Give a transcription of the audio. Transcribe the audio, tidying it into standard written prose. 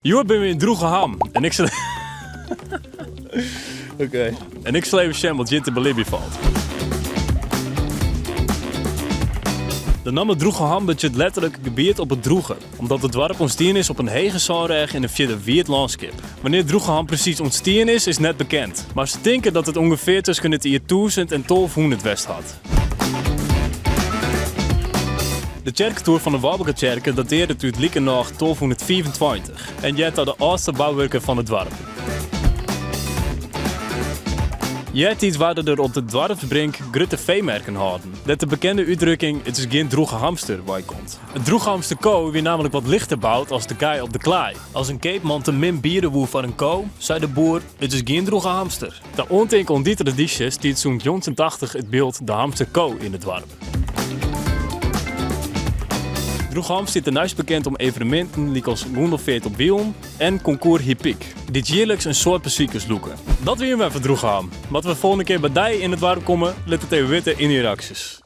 Hjoed binne we yn Droegeham en ik sil Oké. En ik sil even sjen wat hjir te belibjen falt. De namme Droegeham betsjut letterlik gebiet op it droege, omdat it doarp ûntstien is op in hege sânrêch yn in fierder wiet lânskip. Wannear't Droegeham presys ûntstien is, is net bekend, mar se tinke dat it ûngefear tusken it jier 1000 en 1200 west hat. De tsjerketoer fan de Waalbeketsjerke datearret út likernôch 1225 en heart ta de âldste bouwurken fan it doarp. Eartiids waarden der op de doarpsbrink grutte feemerken hâlden, dêr't de bekende útdrukking it is gjin droege hamster wei komt. It Droegehamster ko wie nammentlik wat lichter boud as de kij op de klaai. As in keapman te min biede woe foar in ko, sei de boer, It is gjin droege hamster. Ta oantinken oan dy tradysje stiet sûnt 1980 it byld De Hamster Ko yn it doarp. Droegeham stiet dêrneist bekend om eveneminten lykas Gondelfeart op Wielen en Concours Hippique, dy't jierliks in soad besikers lûke. Dat wie him wer foar Droegeham. Moatte we folgjende kear by dy yn it doarp komme? Lit it even witte yn dy reaksjes.